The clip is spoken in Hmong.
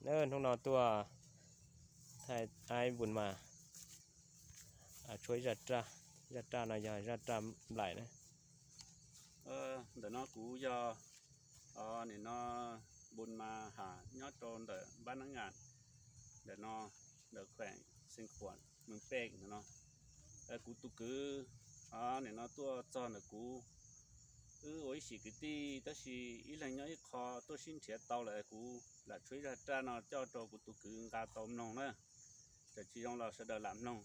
Hnub no tuaj thaij aib npus mas tshuab ib zaj raj. Zaj raj no yog zaj raj nplaim na. Ntawm no kuv yog nim no npus mas has nyob rau ntawm npab nab ngas ntawm no, ntawm khueem xeev khuam mees pej ntawm no. Kuv tus kwv nim no tuaj txog ntawm kuv, wb ua ib sim kwv tij tab sis ib leeg nyob ib qho tuaj sib nrhiav tau lawm, kuv lam tshuab ib zaj raj no coj rau kuv tus kwv nqa tau mloog na. Txawm tsis zoo los sawv daws lam mloog.